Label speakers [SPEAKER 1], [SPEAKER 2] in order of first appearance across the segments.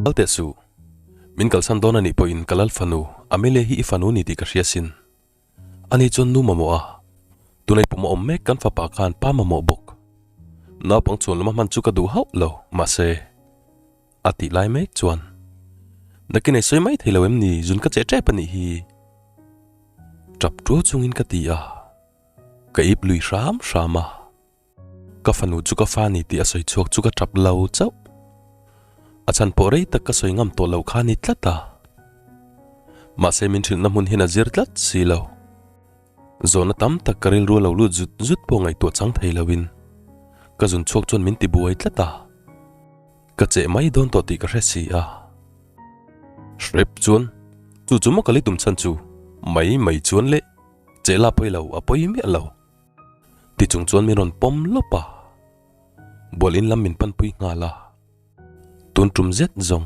[SPEAKER 1] Kal teh suh. Min kalsan dawn a nih pawhin ka lal fanu, Amelia hi i fanu ni tih ka hria sin. Ani chuan nu mamawh a, tunai pum a awm mek kan fapa khan pa mamawh bawk. Naupang chhuan lama hman chu ka duh hauh lo, mahse. A tih lai mek chuan, Nakin ei sawi mai thei lo em ni, zun ka cheh tep a nih hi. Tap tuau chungin ka ti a, ka ip lui hram hram a. Ka fanu chu ka fa ni tih a sawi chhuak chu ka tap lo chauh. A chhan pawh rei tak ka sawi ngam tawh loh kha a ni tlat a. Mahse min hrilhna hmun hian a zir tlat si lo. Zawhna tam tak ka rilru a lo lut zut zut pawh ngaihtuah chang thei loin ka zun chhuak chuan min ti buai tlat a. Ka cheh mai dawn tawh tih ka hre si a. Hrep chuan chu chu maw ka li tum chhan chu mai mai chuan le cheh la pawi lo a pawi miah lo. Ti chung chuan min rawn pawm lawp a, bual in lam min panpui nghal a. Tun tum zet zawng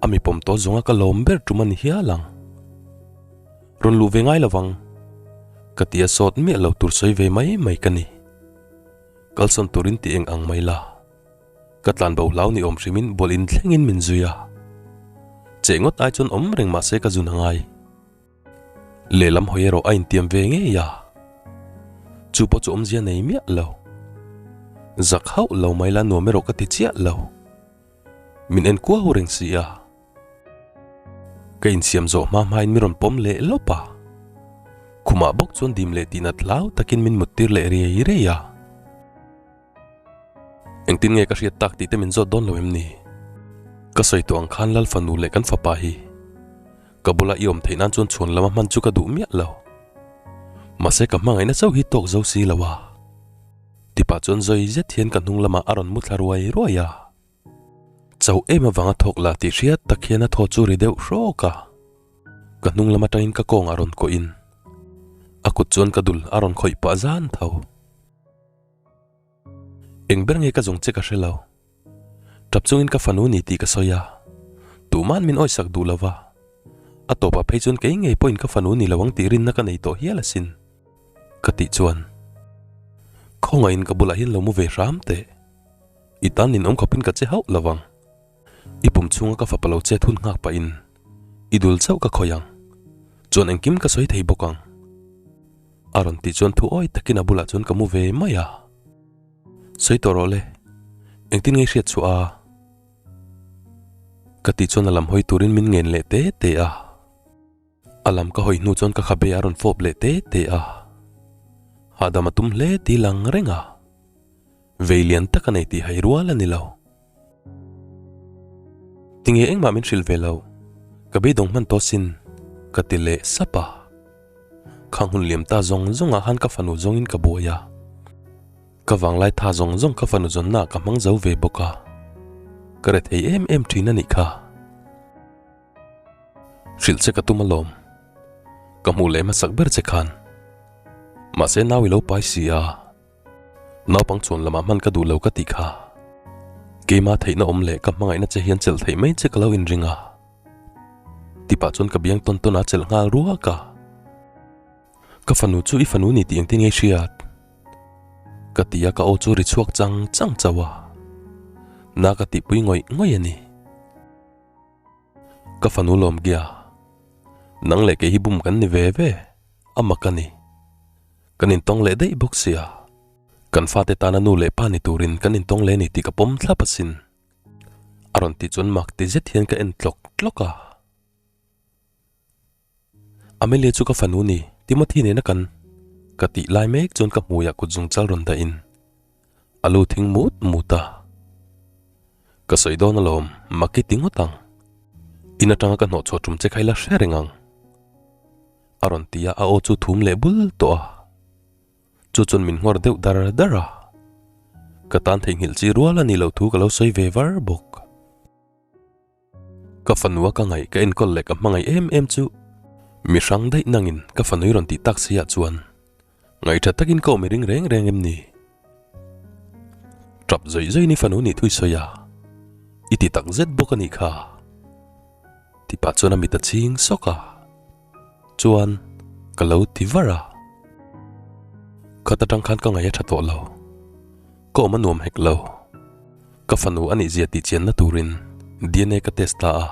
[SPEAKER 1] a mi pawm tawh zawnga ka lawm ber tum a ni hial ang. Rawn luh ve ngai lovang ka ti a sawt miah lo tur sawi ve mai mai ka ni. Kalsawn turin ti eng ang mai la. Ka tlan bo hlau ni awm hrimin bual in thlengin min zui a. Cheh ngawt ai chuan awm reng mahse ka zun a ngai. Lehlam hawi erawh a intiam ve ngei a, chu pawh chu awmzia nei miah lo. Zak hauh lo mai la nuam erawh ka ti chiah lo. Min en kuau reng si a. Ka insiam zawh hma hmain mi rawn pawm leh lawp a. Khumah bawk chuan dim leh tihnat hlau takin min muttir leh riai riai a. Engtin nge ka hriat tak tih te min zawt dawn lo em ni? Ka sawi tawh ang khan Lal fanu leh kan fapa hi ka bula i awm theih nan chuan chhuan lama hman chu ka duh miah lo. Mahse ka hmangaihna chauh hi tawk zo si lo a. Tipah chuan zawi zet hian ka hnung lamah a rawn mu thla ruai ruai a. Chauh em avanga thawk lah tih hriat tak hian a thaw chu ri deuh hrawk a. Ka hnung lam atangin ka kawngah rawn kawhin a kut chuan ka dul a rawn khawih pah zan tho. Eng ber nge ka zawng che ka hre lo. Tap chungin ka fanu ni tih ka sawi a, tuman min awisak duh lo va. A tawpah phei chuan kei ngei pawhin ka fanu ni lo ang tih rinna ka nei tawh hial asin. Ka tih chuan, Khawngaihin ka bulah hian lo mu ve hram teh. I tan ninawm khawpin ka che hauh lo vang. I pum chhunga ka fapa lo chet hun nghak pahin i dul chauh ka khawih ang. Chuan engkim ka sawi thei bawk ang. A rawn tih chuan thu awi takin a bulah chuan ka mu ve mai a. Sawi tawh rawh le, engtin nge hriat chhuah a? Ka tih chuan a lam hawi turin min ngen leh te te a. A lam ka hawi hnu chuan ka khabe a rawn fawp leh te te a. Hahdam a tum hle ti lang reng a. Vei lian tak a nei tih hai rual a ni lo. Tinge engmah min hrilh ve lo, ka beidawng hman tawh sin, ka ti leh sap a. Khang hun liam ta zawng zawngah khan ka fanu zawngin ka buai a. Ka vanglai tha zawng zawng ka fanu zawnnaah ka hmang zo ve bawk a. Ka rethei em em thin a nih kha. Hrilh che ka tum alawm. Ka hmuh leh hmasak ber che khan. Mahse nau i lo pai si a. Naupang chuan lamah hman ka duh lo ka tih kha. Keima theihna awm leh ka hmangaihna che hian chelh theih mai che ka lo inring a. Tipah chuan ka biang tawn tawn a chelh nghal ruak a. Ka fanu chu i fanu ni tih engtin nge i hriat? Ka ti a ka aw chu ri chhuak chang chang chauh a. Na ka tihpui ngawih ngawih a ni. Ka fanu lawm gia. Nang leh kei hi bum kan ni ve ve, a mak a ni. Kan intawng leh daih bawk sia. Kan fate tana nu leh pa ni turin kan intawng leh ni tih ka pawm thlap asin. A rawn tih chuan mak ti zet hian ka en tlawk tlawk a. Amelia chu ka fanu ni, Timothy nena kan ka tih lai mek chuan ka hmuiah kut zungchal rawn dahin a lu thing mut mut a. Ka sawi dawn alawm, mak i ti ngawt ang. In atanga ka hnawhchhuah tum che kha ila hre reng ang. A rawn ti a, a aw chu thum leh bul tawh a. Chu chuan min nghawr deuh dar dar a. Ka tan theihnghilh chi rual a ni lo thu ka lo sawi ve var bawk. Ka fanua ka ngaih ka enkawl leh ka hmangaih em em chu mi hrang daih nangin ka fanui rawn tih tak si ah chuan ngaih tha takin ka awm i ring reng reng em ni? Tap zawih zawih in i fanu nih thui sawi a, i ti tak zet bawk a nih kha. Ti pah chuan a mit a chhing sawk a, chuan ka lo ti var a. Khat atang khan ka ngaih a tha tawh lo, ka awm a nuam hek lo. Ka fanu a nih zia tih chianna turin. DNA ka test ta a.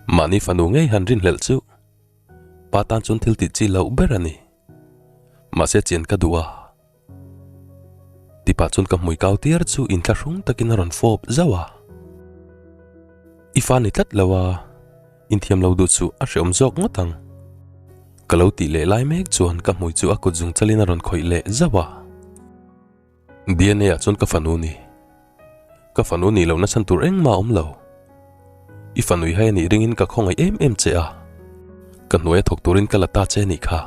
[SPEAKER 1] Mahni fanu ngei han rinhlelh chu pa tan chuan thil tih chi loh ber a ni. Mahse chian ka duh a. Tipah chuan ka hmui kau tir chu inthlahrung takin a rawn fawp zauh a. I fa ni tlat lo a, inthiam lo duh chu a hreawm zawk ngawt ang. Ka lo tih leh lai mek chuan ka hmui chu a kut zung chalin a rawn khawih leh zauh a. DNA ah chuan ka fanu ni. Ka fanu nih lohna chhan tur engmah a awm lo. I fanui hai a nih ringin ka khawngaih em em che a. Ka hnuaia thawk turin ka la ta che nih kha.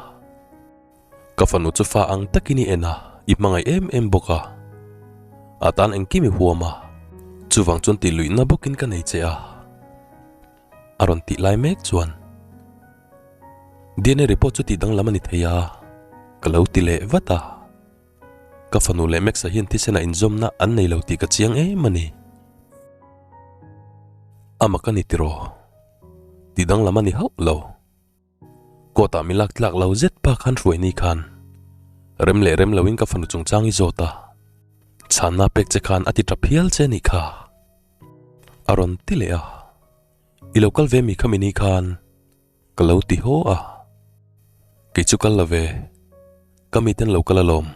[SPEAKER 1] Ka fanu chu fa ang takin i en a, i hmangaih em em bawk a. A tan engkim i huam a, chuvang chuan tih luihna bawkin ka nei che a. A rawn tih lai mek chuan DNA report chu tih danglam a ni thei a, ka lo ti leh vat a. Ka fanu leh Max-a hian thisen a inzawmna an nei lo tih ka chiang em a ni. A mak a ni tiraw? Tih danglam a ni hauh lo. Court ah mi lak tlak lo zet pa khan hruai ni khan rem leh rem loin ka fanu chungchang i zawt a, chhanna pek che khan a ti tap hial che nih kha. A rawn ti leh a, I lo kal ve mi kha mi ni khan ka lo ti haw a, kei chu kal lo ve, ka miten lo kal alawm.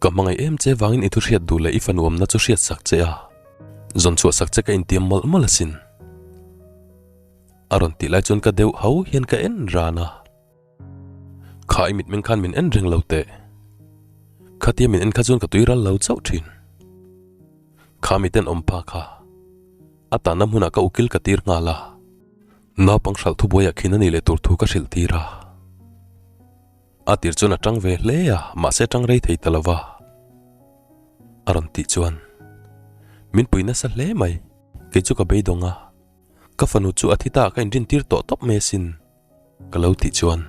[SPEAKER 1] Ka hmangaih em che vangin i thu hriat duh leh i fanu awmna chu hriat sak che a, zawn chhuah sak che ka intiam mawlh mawlh asin. A rawn tih lai chuan ka deuh ho hian ka en ran a. Kha i mitmeng khan min en reng lo teh. Khatia min en kha chuan ka tui ral lo chauh thin. Kha miten awm pa kha. A tanna hmunah ka ukil ka tir nghal a. Naupang hralh thubuaiah khin a nih leh tur thu ka hrilh tir a. A tir chuan a tang ve hle a, mahse tang rei thei ta lo va. A rawn tih chuan min pui nasa hle mai, kei chu ka beidawng a. Ka fanu chu a thi ta ka inrin tir tawh tawp mai asin, ka lo tih chuan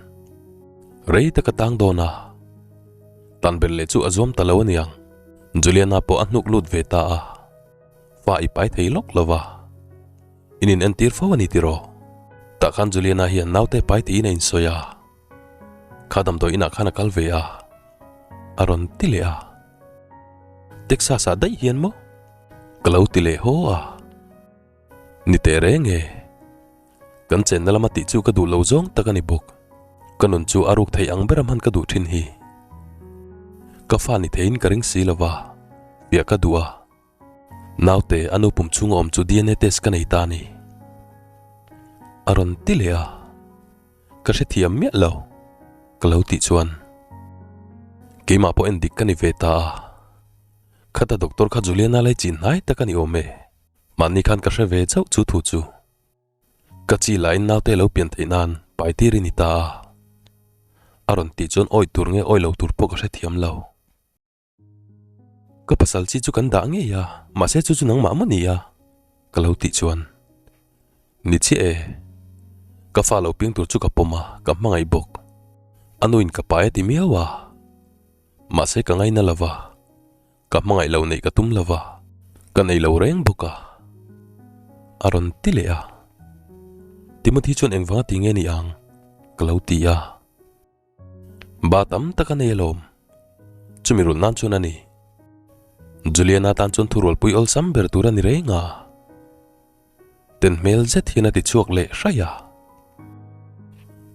[SPEAKER 1] rei tak a tang dawn a, tan belh leh chu a zuam ta lo aniang. Juliana pawh a hnuk lut ve ta a, fa i pai thei lawk lo va, in in entir fo a ni tiraw? Tah khan Juliana hian naute pai tiin a insawi a, kha damdawi inah khan a kal ve a, a rawn ti leh a. Texas ah daih hian maw? Ka lo ti leh haw a. Ni teh reng e. Kan chenna lama tih chu ka duh lo zawng tak a ni bawk. Ka nun chu a ruk thei ang ber a hman ka duh thin hi. Ka fa ni theiin ka ring si lova, fiah ka duh a. Naute a nu pum chhunga awm chu DNA test ka nei ta a ni. A rawn ti leh a. Ka hrethiam miah lo, ka lo tih chuan keimah pawh en dik ka ni ve ta a. Khata doctor kha Juliana lai chin hnai tak a ni awm e. Mahni khan ka hre ve chauh chu thu chu. Ka chi lahin naute lo pian theih nan pai tir i ni ta a. A rawn tih chuan awih tur nge awih lo tur pawh ka hrethiam lo. Ka pasal chi chu kan dah ngei a, mahse chu chu nangmah maw ni a? Ka lo tih chuan, Ni chiah e. Ka fa lo piang tur chu ka pawm a, ka hmangaih bawk. A nuin ka pai a ti miau a. Mahse ka ngaina lo va. Ka hmangaih lo neih ka tum lo va, ka nei lo reng bawk a. A rawn ti leh a. Timothy chuan engvanga ti nge ni ang? Ka lo ti a. Ba tam tak a nei alawm. Chumi rulh nan chuan a ni. Juliana tan chuan thurualpui awlsam ber tur a ni reng a. Ten hmel zet hian a ti chhuak leh hraih a.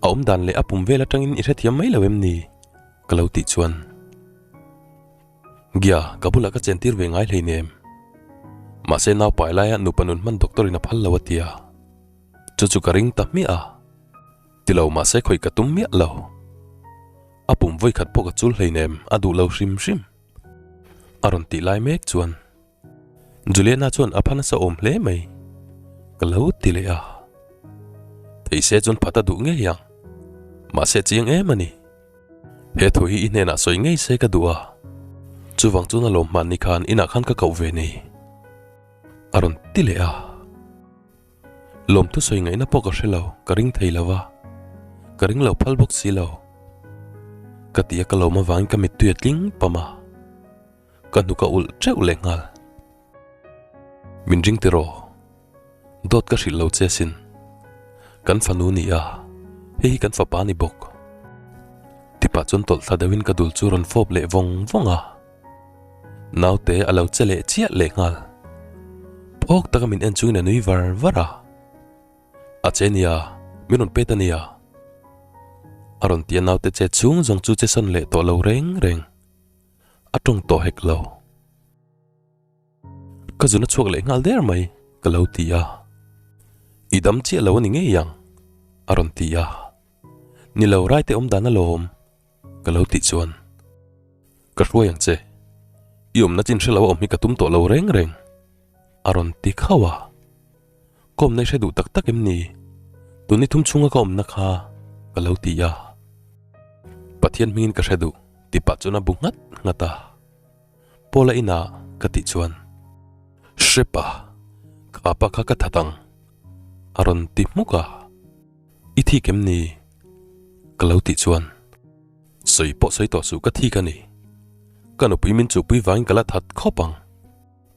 [SPEAKER 1] A awm dan leh a pum vel atangin i hrethiam mai lo em ni? Ka lo tih chuan. Gia, ka bulah ka chen tir ve ngai hleinem. Mahse nau pai laia nupa nun hman doctor in a phal lo a tia. Chu chu ka ring ta hmiah a. Ti lo mahse khawih ka tum miah lo. A pum vawi khat pawh ka chul hleinem a duh lo hrim hrim. A rawn tih lai mek chuan. Juliana chuan a pha nasa awm hle mai. Ka lo ti leh a. Thei se chuan phat a duh ngei ang. Mahse chiang em a ni. He thu hi i hnenah sawi ngei se ka duh a. Chuvang chuan a lawm hman ni khan inah khan ka koh ve ni. A rawn ti leh a. Lawmthu sawi ngaihna pawh ka hre lo, ka ring thei lo va. Ka ring lo phal bawk si lo. Ka ti a ka lawm avangin ka mittui a tling pam a. Ka hnuk a ulh teuh leh nghal. Min ring tiraw? Dawt ka hrilh lo che asin. Kan fanu ni a, hei hi kan fapa ni bawk. Tipah chuan tawlh thla deuhin ka dul chu rawn fawp leh vawng vawng a. Naute a lo che leh chiah leh nghal. Phawk taka min en chungin a nui var var a. A che nia, min rawn pet a nia. A rawn ti a naute che chhung zawng chu che sawn leh tawh lo reng reng. A tawng tawh hek lo. Ka zun a chhuak leh nghal der mai ka lo ti a. I dam chiah lo a ni ngei ang a rawn ti a. Ni lo raite awm dan alawm ka lo tih chuan ka hruai ang che. I awmna chin hre lo a awm hi ka tum tawh lo reng reng a rawn ti khauh a. Ka awmna i hre duh tak tak em ni? Tun ni thum chhunga ka awmna kha ka lo ti a. Pathian hmingin ka hre duh ti pah chuan a bu nghat nghat a. Paula inah ka tih chuan, Hrepa, ka apa kha ka that ang, a rawn ti hmuk a. I thik em ni? Ka lo tih chuan, Sawi pawh sawi tawh suh ka thik a ni. Ka nupui min chuhpui vangin ka la that khawp ang,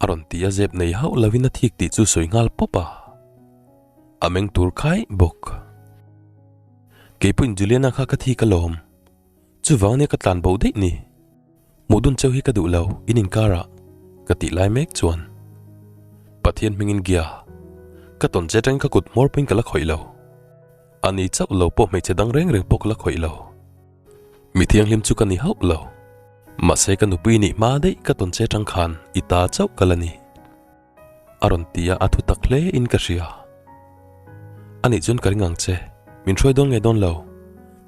[SPEAKER 1] a rawn ti a zep nei hauh lovin a thik tih chu sawi nghal pawp a. A meng tur khai bawk. Keipawhin Juliana kha ka thik alawm. Chuvang nia ka tlan bo daih ni. Hmuh dun cheu hi ka duh lo, in inkar ah ka tih lai mek chuan Pathian hmingin gia ka tawn che atangin ka kut hmawr pawhin ka la khawih lo. A ni chauh lo pawh hmeichhe dang reng reng pawh ka la khawih lo. Mi thianghlim chu ka ni hauh lo. Mahse ka nupui nih hma daih ka tawn che atang khan i ta chauh ka la ni. A rawn ti a, a thu tak hle in ka hria. A nih chuan ka ring ang che, min hruai dawn nge dawn lo,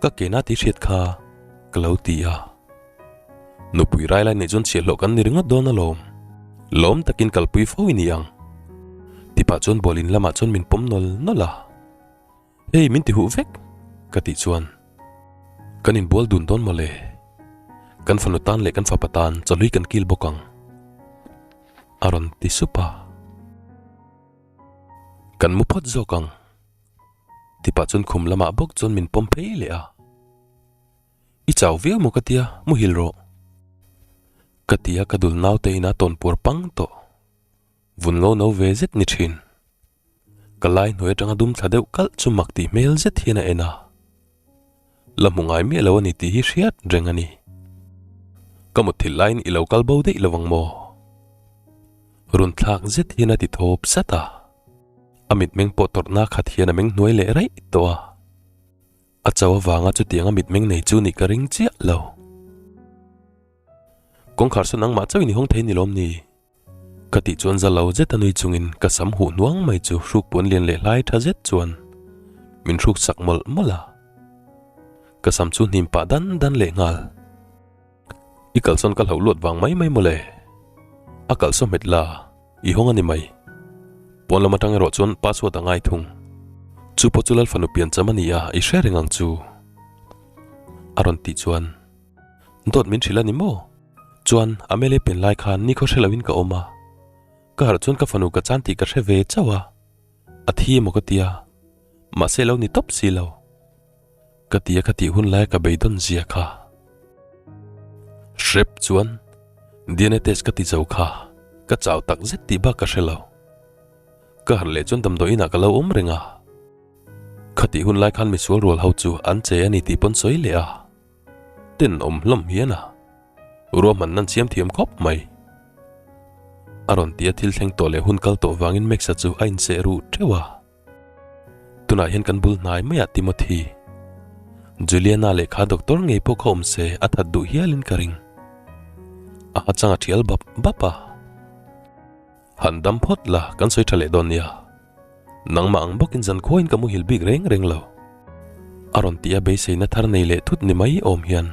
[SPEAKER 1] ka ke na tih hriat kha ka lo ti a. Nupui rai lai nih chuan chhiahhlawh kan ni ringawt dawn alawm, lawm takin kalpui fo i ni ang. Tipah chuan ball in lamah chuan min pawm nawl nawlh a. Hei min ti huh vek ka tih chuan kan inbual dun dawn mawle. Kan fanu tan leh kan fapa tan chawhlui kan kil bawk ang a rawn ti sup a. Kan mu phawt zawk ang tipah chuan khum lamah bawk chuan min pawm phei leh a. I chau viau maw ka tia muhil rawh ka ti a ka dul naute in a tawn puar pang tawh. Vun ngo no ve zet ni thin. Ka lai hnuai atanga dum thla deuh kalh chu mak tih hmel zet hian a en a. La hmu ngai miah lo a ni tih hi hriat reng a ni. Ka mutthilh laiin i lo kal bo daih lovang maw? Run thlak zet hian a ti thawp sat a. A mitmeng pawh tawrhna khat hian a meng hnuai leh raih tawh a. A cho avanga chutianga mitmeng nei chu nih ka ring chiah lo. Kawngkhar sawn angmah chauhin i hawng thei ni lawm ni? Ka tih chuan za lo zet a nui chungin ka sam huh hnuang mai chu hruk puan lian leh hlai tha zet chuan min hruk sak mawlh mawlh a. Ka sam chu hnim pah dan dan leh nghal. I kalsawn ka hlauh luat vang mai mai mawle. A kalsaw hmet la, i hawng a ni mai. Pawn lam atang erawh chuan password a ngai thung. Chu pawh chu Lalfanu piancham a ni a, i hre reng ang chu. A rawn tih chuan dawt min hrilh a ni maw? Chuan Amelia pian lai khan nikhaw hre loin ka awm a, ka harh chuan ka fanu ka chan tih ka hre ve chauh a, a thi emaw ka tia, mahse lo ni tawp si lo. Ka tia ka tih hun laia ka beidawn zia kha. Hrep chuan DNA test ka ti zo kha, ka chau tak zet tih bak ka hre lo. Ka harh leh chuan damdawi inah ka lo awm reng a, khatih hun lai khan misual rual ho chu an che a ni tih pawn sawi leh a. Tenawm hlawm hian a ruahman nan siam thiam khawp mai. A rawn ti a thil thleng tawh leh hun kal tawh vangin Max-a chu a inseh ruh teuh a. Tunah hian kan bul hnai maiah Timothy, Juliana leh kha doctor ngei pawh kha awm se a that duh hialin ka ring. A hachang a thial bap bap a. Han dam phawt la kan sawi tha leh dawn nia. Nangmah ang bawkin zan khuain ka muhil bik reng reng lo. A rawn ti a beiseina thar nei leh thut ni mai awm hian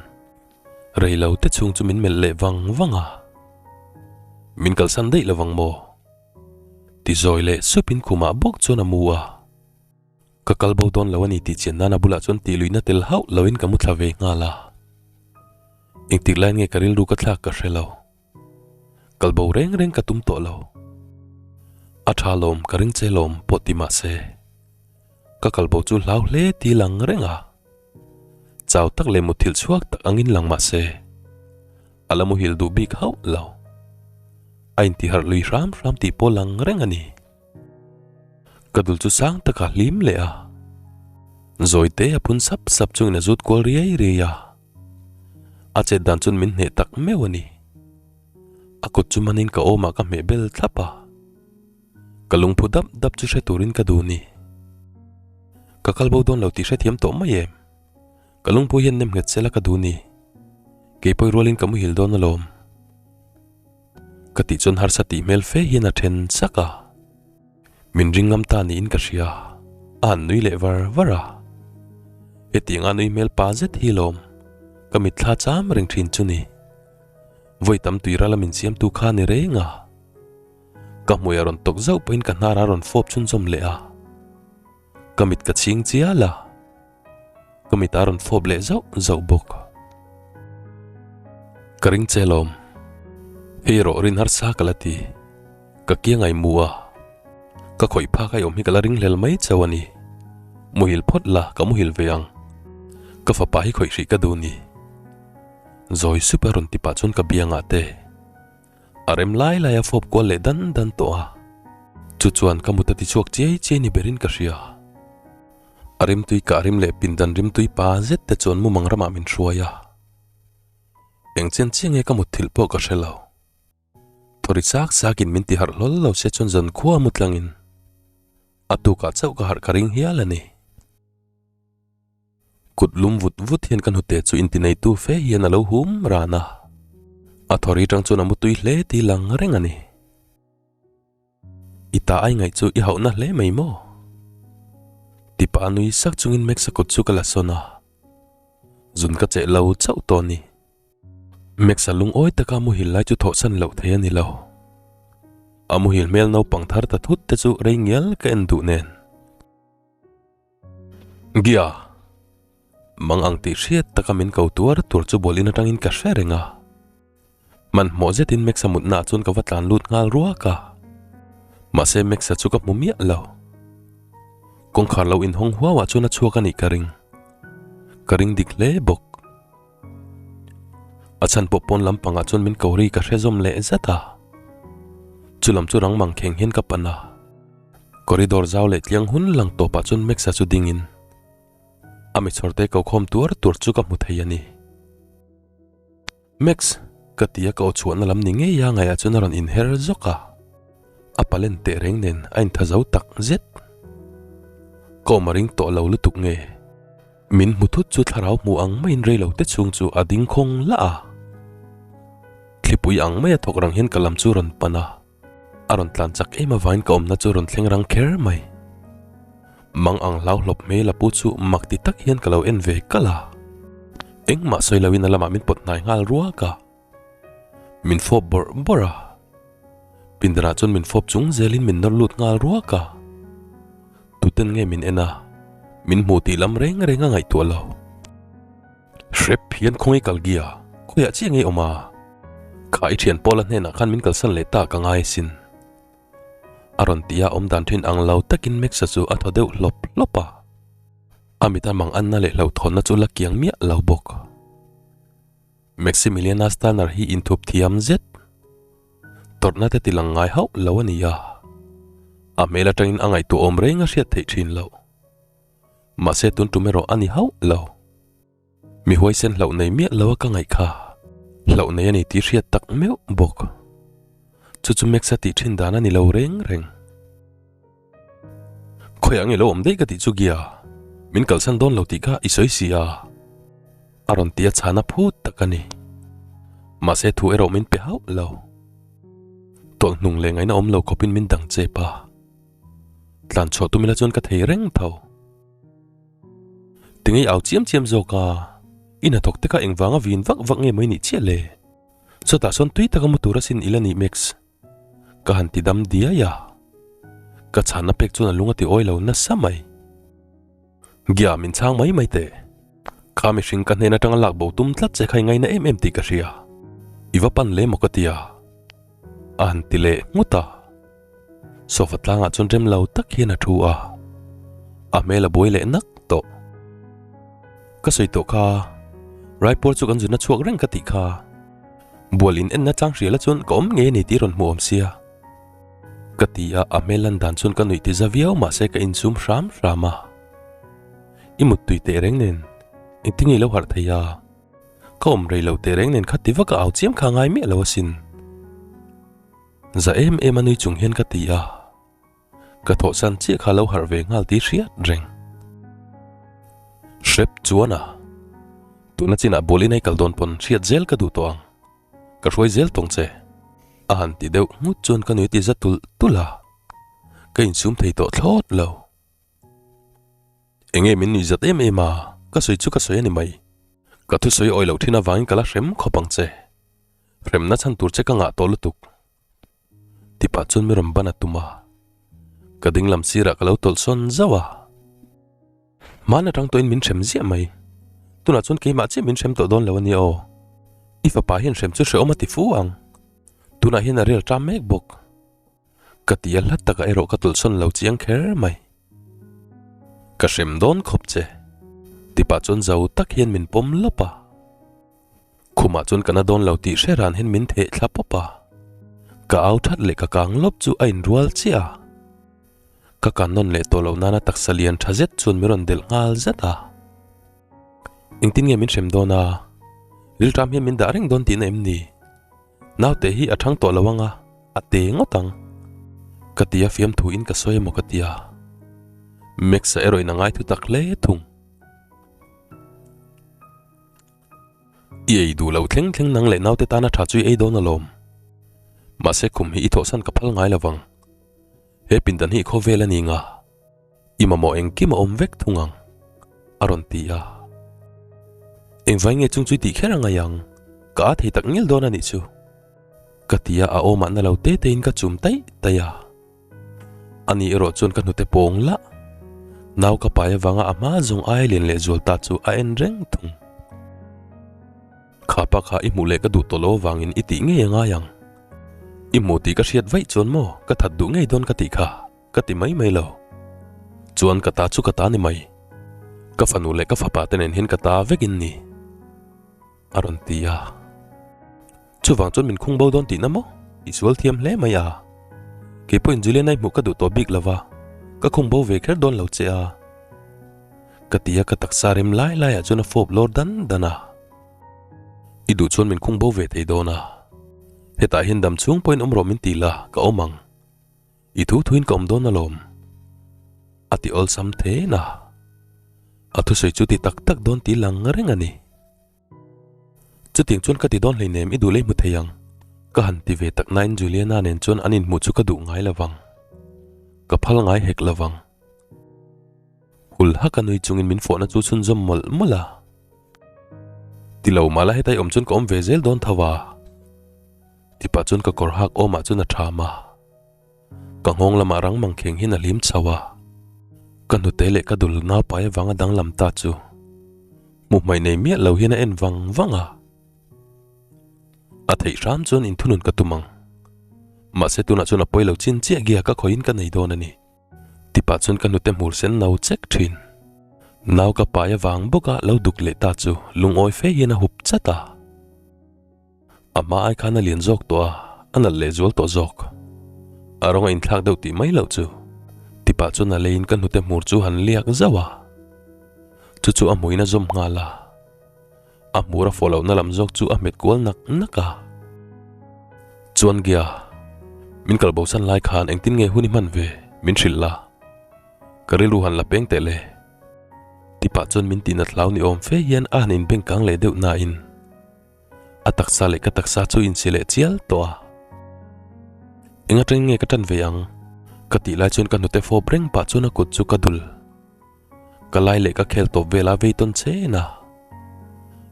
[SPEAKER 1] rei lo te chhung chu min melh leh vang vang a. Min kalsan daih lovang maw? Ti zawi leh supin khumah bawk chuan a mu a. Ka kal bo dawn lo a ni tih chian nan a bulah chuan tih luihna tel hauh loin ka mu thla ve nghal a. Engtik laiin nge ka rilru ka thlak ka hre lo. Kal bo reng reng ka tum tawh lo. A tha lawm ka ring che lawm pawh ti mah se, ka kal bo chu hlau hle ti lang reng a. Chau tak leh muthilh chhuak tak angin lang mah se, a la muhil duh bik hauh lo. A intiharh lui hram hram tih pawh lang reng a ni. Ka dul chu sang taka hlim leh a, zawite a phun sap sap chungin a zut kual riai riai a. A chet dan chuan min hneh tak meuh a ni. A kut chu manin ka awmah ka hmeh bel thlap a. Ka lungphu dap dap chu hre turin ka duh ni. Ka kal bo dawn lo tih hrethiam tawh mai em? Ka lungphu hian nem nghet sela ka duh ni. Keipawi rualin ka muhil dawn alawm. Ka tih chuan harsa tih hmel fe hian a then sak a. Min ring ngam ta niin ka hria. A han nui leh var var a. Hetiang a nui hmel pa zet hi lawm. Ka mitthla cham reng thin chu ni. Vawi tam tui rala min siamtu kha ni reng a. Ka hmui a rawn tawk zauh pawhin ka hnar a rawn fawp chhunzawm leh a. Ka mit ka chhing chial a. Ka mit a rawn fawp leh zauh zauh bawk. Ka ring che lawm. Hei erawh rin harsa ka la ti. Ka kiang ai mu a. Ka khawih phak ai awm hi ka la ring hlel mai chauh a ni. Muhil phawt la ka muhil ve ang. Ka fapa hi khawih hrih ka duh ni. Zawi sup a rawn ti pah chuan ka biangah te. A rem lai lai a fawp kual leh dan dan tawh a. Chu chuan ka mut a ti chhuak chiai chiai ni berin ka hria. A rimtui kah rim leh pindan rimtui pa zet te chuan mumang ramah min hruai a. Eng chen chiah nge ka mut thilh pawh ka hre lo. Thawri chak chakin min ti harh hlawl lo se chuan zan khua mu tlangin a tukah chauh ka harh ka ring hial a ni. Kut lum vut vut hian ka hnute chu intineitu fe hian a lo hum ran a. A thawri tang chuan a mutui hle tih lang reng a ni. I ta ai ngaih chu i hauhna hle mai maw? Tipa a nui sak chungin Max-a kut chu ka la sawn a. Zun ka cheh lo chauh tawh a ni. Max-a lungawi taka muhil lai chu thawhsan loh thei a ni lo. A muhil hmel naupang thar ta thut te chu rei ngial ka en duh nen. Gia! Mang ang tih hriat taka min ko tuar tur chu bual in atangin ka hre reng a. Hmanhmawh zetin Max-a mutnaah chuan ka va tlan lut nghal ruak a. Mahse Max-a chu ka hmu miah lo. Kawngkhar lo inhawng huauah chuan a chhuak a nih ka ring. Ka ring dik hle bawk. A chhan pawh pawn lampangah chuan min ko ri ka hre zawm leh zat a. Chu lam chu rang mang kheng hian ka pan a. Corridor zau leh tliang hun lang tawpah chuan Max-a chu dingin a mi chhawrte ko khawm tuar tur chu ka hmu thei a ni. Max! ka ti a ka aw chhuahna lam ni ngei a ngaihah chuan a rawn inher zawk a, a palen teh reng nen a intha zo tak zet. Ka awm a ring tawh lo lutuk nge? Min hmu thut chu thlarau hmu ang maiin rei lo te chhung chu a ding khawng lah a. Thlipui ang maia thawk rang hian ka lam chu rawn pan a. A rawn tlan chak em avain ka awmna chu rawn thleng rang kher mai. Mang ang hlau hlawp hmel a pu chu mak ti tak hian ka lo en ve kalh a. Engmah sawi loin a lamah min pawt hnai nghal ruak a. Min fawp bawrh bawrh a. Pindanah chuan min fawp chung zelin min nawr lut nghal ruak a. Tuten nge min en a, min hmu tih lam reng reng a ngaihtuah lo. Hrep hian khawngaih kal gia, khawiah chiah ngei awm a? Kha i thian Paula hnenah khan min kalsan leh ta ka ngai asin. A rawn ti a, awmdan thin ang lo takin Max-a chu a thaw deuh hlawp hlawp a. A mita mang anna leh hlauhthawnna chu la kiang miah lo bawk. Maximiliana Stanner hi inthup thiam zet. Tawrhna te tilang ngai hauh lo a ni a. A hmel atangin a ngaihtuah awm reng a hriat theih thin loh. Mahse tun tum erawh a ni hauh lo. Mi huaisen hlauh nei miah lo a ka ngaih kha. Hlauh nei a ni tih hriat tak meuh bawk. Chu chu Max a tih thin dan a ni lo reng reng. Khawiah nge lo awm daih ka tih chu Gia? Min kalsan dawn lo tih kha i sawi si a. A rawn ti a chhana phut tak a ni. Mahse thu erawh min pe hauh lo. Tawlh hnung leh ngaihna awm lo khawpin min dang chep a. Tlan chhuah tum ila chuan ka thei reng tho. Tingei au chiam chiam zawk a, i hnathawk te kha engvanga vin vak vak nge mai nih chiah le? Chutah sawn tui taka mu tur asin ila nih Max. Ka han ti dam diai a. Ka chhanna pek chuan a lung a ti awi lo nasa mai. Gia min chhang mai mai teh. Kha mihring ka hnen atanga lak bo tum tlat che kha i ngaina em em tih ka hria. I va pan le maw ka ti a. A han ti leh nghut a. Sofa tlangah chuan rem lo tak hian a thu a, a hmel a buai leh nak tawh. Ka sawi tawh kha, Raipur chu kan zuna chhuak reng ka tih kha. Bual in enna tlang hriala chuan ka awm ngei a ni tih rawn hmu awm sia. Ka ti a, a hmel lan dan chuan ka nuih ti za viau mahse ka insum hram hram a. I muttui teh reng nen, engtin nge i lo harh thei a? Ka awm rei lo teh reng nen kha ti vak a au chiam kha a ngai miah lo asin. Za em em a nui chung hian ka ti a. Ka thawhsan chiah kha lo harh ve nghal tih hriat reng. Hrep chuan a, tuna chinah bual in ei kal dawn pawn hriat zel ka duh tawh ang. Ka hruai zel tawng che. A han ti deuh nghut chuan ka nui ti za tulh tulh a, ka insum thei tawh thlawt lo. Enge min nuih zat em em a, ka sawi chu ka sawi a ni mai. Ka thusawi awi loh thin avangin ka la hrem khawp ang che. Hremna chhan tur che ka ngah tawh lutuk. Tipah chuan mi rawn ban a tum a, ka ding lam sirah ka lo tawlh sawn zauh a. Hmaan atang tawhin min hrem ziah mai. Tunah chuan keimah chiah min hrem tawh dawn lo a nia aw. I fapa hian hrem chu hrehawm a ti fu ang. Tunah hian a rel ṭam mek bawk. Ka ti a hlat takah erawh ka tawlhsawn lo chiang kher mai. Ka hrem dawn khawp che. Tipah chuan zo tak hian min pawm lawp a. Khumah chuan ka na dawn lo tih hre ran hian min theh thla pawp a. Ka au that leh ka kang lawp chu a inrual chiah a. Ka kan nawn leh tawh loh nana taksa lian tha zet chuan min rawn delh nghal zat a. Engtin nge min hrem dawn a? Rilṭam hian min dah reng dawn tihna em ni? Naute hi a thang tawh lo ang a, a te ngawt ang. Ka ti a fiamthu in ka sawi emaw ka ti a. Max-a erawh in a ngai thu tak hle thung. I ei duh lo thleng thleng nang leh naute tana tha chu i ei dawn alawm. Mahse khum hi i thawhsan ka phal ngai lovang. He pindan hi i khawvel a ni nga, i mamawh engkim a awm vek thung ang, a rawn ti a. Engvai nge chung chu i tih kher a ngai ang, ka a thei tak ngil dawn a nih chu. Ka ti a, a awmah na lo te tein ka chum taih taih a. Ani erawh chuan ka hnute pawng lah. Nau ka pai avanga a hma zawng aia lian leh zual ta chu a en reng thung. Kha pa kha i hmuh leh ka duh tawh lo avangin i tih ngei a ngai ang. I hmuh tih ka hriat vaih chuan maw ka that duh ngei dawn ka tih kha ka ti mai mai lo. Chuan ka ta chu ka ta ni mai. Ka fanu leh ka fapa te nen hian ka ta vek in ni. A rawn ti a. Chuvang chuan min khung bo dawn tihna maw? I sual thiam hle mai a. Kei pawhin Juliana i hmuh ka duh tawh bik lo va, ka khung bo ve kher dawn lo che a. Ka ti a, ka taksa rem lai laiah chuan a fawp lawr dan dan a. I duh chuan min khung bo ve thei dawn a. Hetah hian dam chhung pawhin awm rawh min ti la, ka awm ang. I thu thuin ka awm dawn alawm. A ti awlsam then a. A thusawi chu ti tak tak dawn ti lang reng a ni. Chutiang chuan ka ti dawn hleinem i duh lei hmu thei ang. Ka han ti ve tak nain Juliana nen chuan an inhmuh chu ka duh ngai lovang. Ka phal ngai hek lovang. Hul hak a nui chungin min fawhna chu chhunzawm mawlh mawlh a. Ti lo mah la hetai awm chuan ka awm ve zel dawn tho a. Tipah chuan ka kawr hak awmah chuan a tham a. Ka nghawng lamah rang mangkheng hian a hlim chho a. Ka hnute leh ka dul naupai avanga danglam ta chu hmuh hmaih nei miah lo hian a en vang vang a. A theih hram chuan inthunun ka tum ang. Mahse tunah chuan a pawi lo chin chiah gia ka khawiin ka nei dawn a ni. Tipah chuan ka hnute hmur sen no chek thin. Nau ka pai avang bawka lo duk leh ta chu lungawi fe hian a hup chat a. A hma ai khan a lian zawk tawh a, a nalh leh zual tawh zawk. A rawng a inthlak deuh tih mai loh chu. Tipah chuan a leiin ka hnute hmur chu han liak zauh a. Chu chu a hmuin a zawm nghal a. A hmur a fawh lohna lam zawk chu a hmet kual nak nak a. Chuan Gia, min kal bosan lai khan engtin nge hun i hman ve? Min hrilh la. Ka rilru han la peng teh le. Tipah chuan min tihnat hlau ni awm fe hian a han inbeng kang leh deuh nain. A taksa leh ka taksa chu insi leh chial tawh a. Eng atangin nge ka tan ve ang? Ka tih lai chuan ka hnute fawp reng pah chuan a kut chu ka dul. Ka lai leh ka khel tawp vel a vei tawn chen a.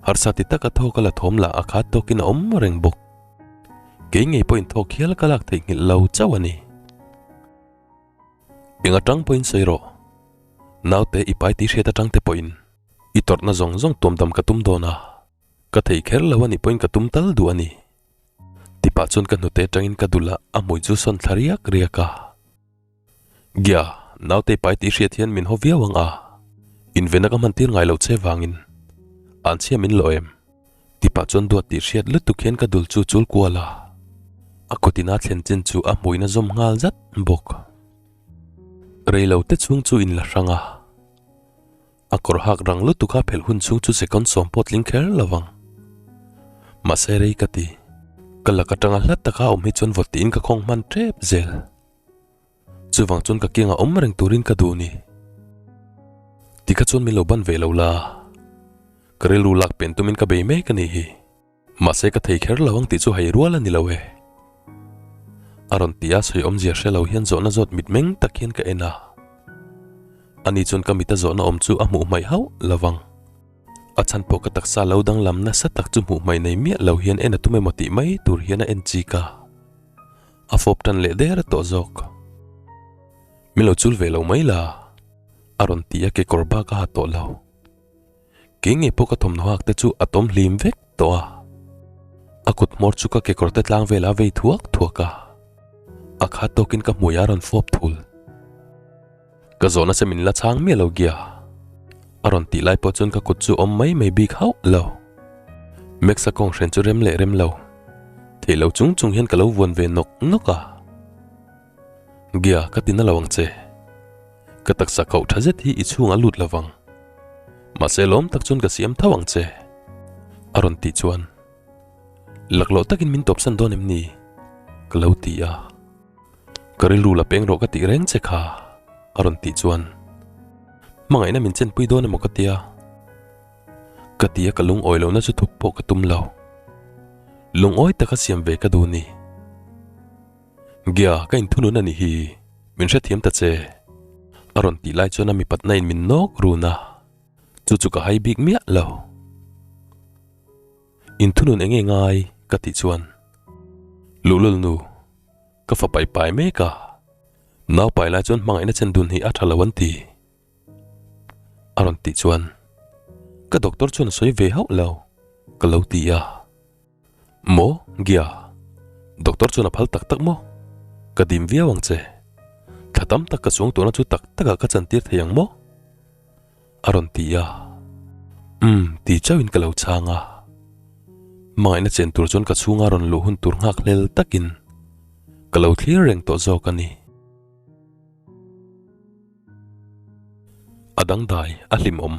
[SPEAKER 1] Harsa ti taka thaw ka la thawm lah a khat tawkin a awm reng bawk. Kei ngei pawhin thawk hial ka lak theihnghilh lo chauh a ni. Eng atang pawhin sawi rawh. Naute i pai tih hriat atang te pawhin i tawrhna zawng zawng tuamdam ka tum dawn a. Ka thei kher lo a nih pawhin ka tum tal duh a ni. Tipah chuan ka hnute atangin ka dul a, a hmui chu sawn thla riak riak a. Gia, nautei pai tih hriat hian min haw viau ang a, invena ka hman tir ngai lo che vangin an chhia min lo em? Tipah chuan duat tih hriat lutuk hian ka dul chu chul kual a, a kut ina thlen chin chu a hmuina zawm nghal zat bawk. Reilo te chhung chu in la hrang a. A kawr hak rang lutuk a phelh hun chhung chu second sawm pawh tling kher lo vang. Mahse rei ka ti. Ka lak atanga hlat taka awm hi chuan vawt tiin ka khawng hman tep zel. Chuvang chuan ka kiangah awm reng turin ka duh ni. Tikha chuan min lo ban ve lo la. Ka rilru lak pen tumin ka bei mek a nih hi. Mahse ka thei kher lo ang tih chu hei rual a ni lo e. A rawn ti a, sawi awmzia hre lo hian zawhna zawt mitmeng tak hian ka en a. Ani chuan ka mita zawhna awm chu a hmuh hmaih hauh lo vang. A chhan pawh ka taksa lo danglam nasa tak chu hmuh hmaih nei miah lo hian en a tum emaw tih mai tur hian a en chik a. A fawp tan leh der tawh zawk. Min lo chul ve lo mai la, a rawn ti a kekawr bak a ha tawh lo. Kei ngei pawh ka thawmhnaw hak te chu a tawm hlim vek tawh a. A kut hmawr chu ka kekawr te tlang velah a vei thuak thuak a. A khat tawkin ka hmui a rawn fawp thul. Ka zawhna che min la chhang miah lo gia. A rawn tih lai pawh chuan ka kut chu awm mai mai bik hauh lo. Max-a kawng hren chu rem leh rem lo. Theih lo chung chung hian ka lo vuan ve nawk nawk a. Gia, ka ti na lo ang che. Ka taksa koh tha zet hi i chhung a lut lo vang. Mahse lawm tak chuan ka siam tho ang che. A rawn tih chuan laklawh takin min tawpsan dawn em ni? Ka lo ti a. Ka rilru la peng rawh ka tih reng che kha a rawn tih chuan hmangaihna min chenpui dawn emaw ka tia. Ka ti a ka lungawi lohna chu thup pawh ka tum lo. Lungawi taka siam ve ka duh ni. Gia, ka inthunun a nih hi, min hrethiam ta che. A rawn tih lai chuan a mipatna in min nawk run a, chu chu ka hai bik miah lo. Inthunun eng nge ngai? ka tih chuan Luhlul nu, ka fa pai pai mek a, nau pai lai chuan hmangaihna chen dun hi a tha lo an ti. A rawn tih chuan ka doctor chuan a sawi ve hauh lo, ka lo ti a. Maw? Gia? Doctor chuan a phal tak tak maw? Ka dim viau ang che. Thla tam tak ka chuang tawhna chu tak takah ka chantir thei ang maw? A rawn ti a. Umm, ti chauhin ka lo chhang a. Hmangaihna chen tur chuan ka chhunga rawn luh hun tur nghak hlel takin ka lo thlir reng tawh zawk a ni. A dangdai, a hlimawm.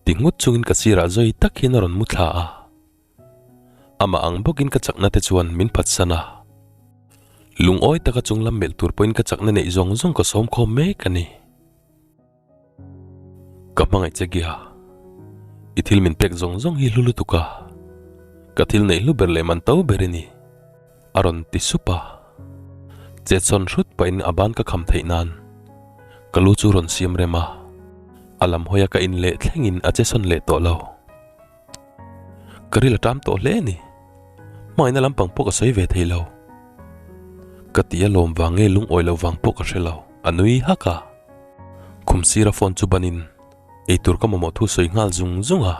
[SPEAKER 1] Ti nghut chungin ka sirah zawi tak hian a rawn mu thla a. Amah ang bawkin ka chakna te chuan min phatsan a. Lungawi taka chung lam melh tur pawhin ka chakna neih zawng zawng ka sawm khawm mek a ni. Ka hmangaih che Gia. I thil min pek zawng zawng hi hlu lutuk a. Ka thil neih hlu ber leh man to ber i ni. A rawn ti sup a. Chetsawn hrut pahin a ban ka kham theih nan ka lu chu rawn siam rem a, a lam hawia ka in leh thlengin a chesawn leh tawh lo. Ka ril a ṭam tawh hle a ni. Hmangaihna lampang pawh ka sawi ve thei lo. Ka ti a lawm vang nge lungawi lo vang pawh ka hre lo, a nui hak a. Khum sira phone chu banin eitur ka mamawh thu sawi nghal zung zung a.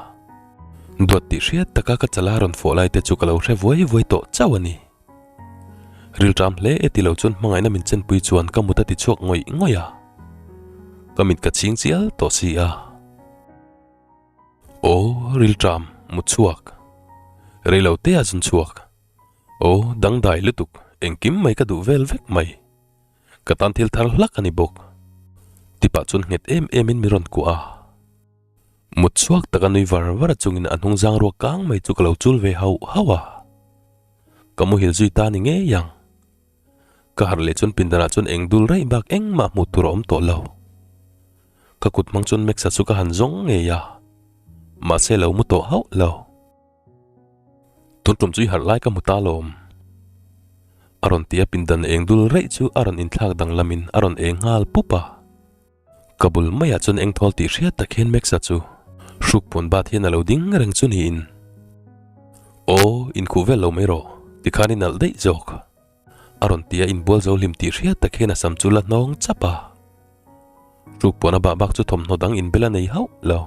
[SPEAKER 1] Duat tih hriat taka ka chala rawn fawh lai te chu ka lo hre vuai vuai tawh chauh a ni. Rilṭam hle e ti lo chuan hmangaihna min chenpui chuan ka mut a ti chhuak ngawih ngawih a. Ka mit ka chhing chial tawh si a. Aw rilṭam, mut chhuak. Rei lo te a zun chhuak. Aw dangdai lutuk, engkim mai ka duh vel vek mai. Ka tan thil thar hlak a ni bawk. Tipah chuan nghet em em in mi rawn kuah a. Mut chhuak taka nui var var chungin a hnung zang ruak kang mai chu ka lo chul ve hauh hauh a. Ka muhil zui ta ni ngei ang. Ka harh leh chuan pindanah chuan eng dul raih bak engmah hmuh tur a awm tawh lo. Ka kut hmang chuan Max-a chu ka han zawng ngei a. Mahse lo mu tawh hauh lo. Tun tum chu i harh lai ka hmu ta lawm. A rawn ti a pindan eng dul raih chu a rawn inthlak danglamin a rawn eng nghal pup a. Ka bul maiah chuan eng thawl tih hriat tak hian Max-a chu hruk puan bat hian a lo ding reng chu niin. Aw, inkhuh vel lo mai rawh, tikhan i nalh daih zawk. A rawn ti a inbual zo hlim tih hriat tak hian a sam chu la hnawng chap a. Hruk puan a bah bak chu thawmhnaw dang inbel a nei hauh lo.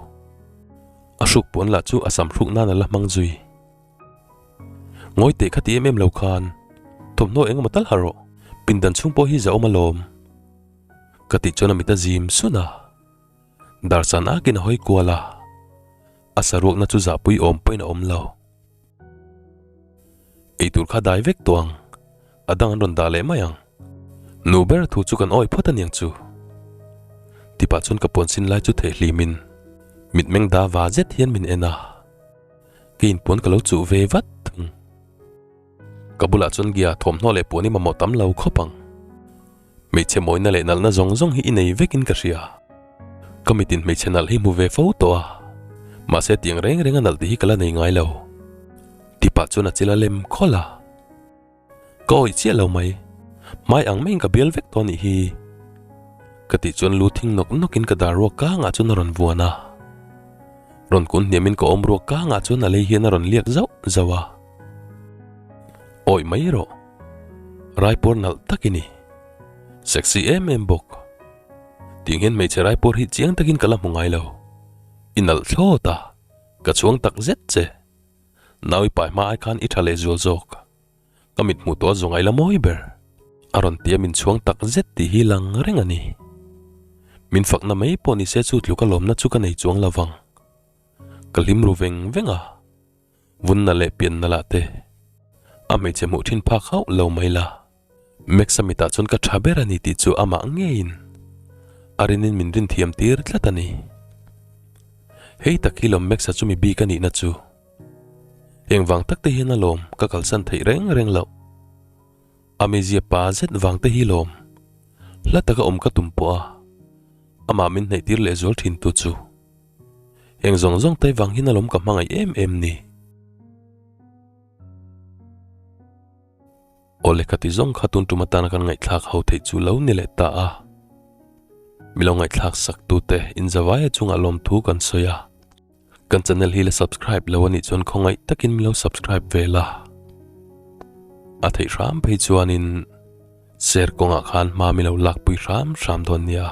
[SPEAKER 1] A hruk puan lah chu a sam hruk nan a la hmang zui. Ngawi teh kha ti em em lo khan thawmhnaw eng emaw tal ha rawh, pindan chhung pawh hi zahawm alawm. Ka tih chuan a mit a zim sun a, darsan akin a hawi kual a, a saruakna chu zahpui awm pawhin a awm lo. Eitur kha dai vek tawh ang, a dang an rawn dah leh mai ang. Nu ber thu chu kan awi phawt aniang chu. Tipah chuan ka puan sin lai chu theh hlimin mitmeng da va zet hian min en a, ka inpuan ka lo chuh ve vat thung. Ka bulah chuan Gia thawmhnaw leh puan i mamawh tam lo khawp ang. Hmeichhe mawina leh nalhna zawng zawng hi i nei vekin ka hria. Ka mitin hmeichhe nalh hi hmu ve fo tawh a, mahse tiang reng reng a nalh tih hi ka la nei ngai lo. Tipah chuan a chil a lem khawlh a. Ka awih chiah lo mai, hmai ang maiin ka bial vek tawh anih hi. Ka tih chuan lu thing nawk nawkin ka dar ruak kangah chuan a rawn vuan a. Rawn kun hniamin ka awm ruak kangah chuan a lei hian a rawn liak zauh zauh a. Awih mai rawh. Raipur nalh tak i ni. Sexy em em bawk. Tiang hian hmeichhe Raipur hi chiang takin ka la hmu ngai lo. I nalh thlawt a, ka chhuang tak zet che. Nau i pai hma ai khan i tha leh zual zawk. Ka mit hmuh tawh a zawngai la mawi ber. A rawn ti a min chhuang tak zet tih hi lang reng a ni. Min fakna mai pawh ni se chu tluk a lawmna chu ka nei chuang lo vang. Ka hlim ru veng veng a. Vunna leh pianna lah te. A hmeichhe hmuh thin phak hauh lo mai la. Max-a mitah chuan ka tha ber a ni tih chu amah ngeiin a rinin min rin thiam tir tlat a ni. Hei tak hi lawm Max-a chu mi bik a nihna chu. Eng vang tak te hian a lawm ka kalsan theih reng reng loh. A mizia pa zet vang te hi lawm hla taka awm ka tum pawh a, amah min hnaih tir leh zual thin tu chu. Eng zawng zawng te vang hian a lawm ka hmangaih em em ni. Aw lehkha ti zawng kha tun tum atana kan ngaihthlak ho theih chu lo ni leh ta a. Mi lo ngaihthlak sak tute inzavaia chungah lawmthu kan sawi a. Kan channel hi la subscribe lo anih chuan khawngaih takin min lo subscribe ve la. A theih hram phei chuanin share kawngah khan hma min lo lakpui hram hram dawn nia.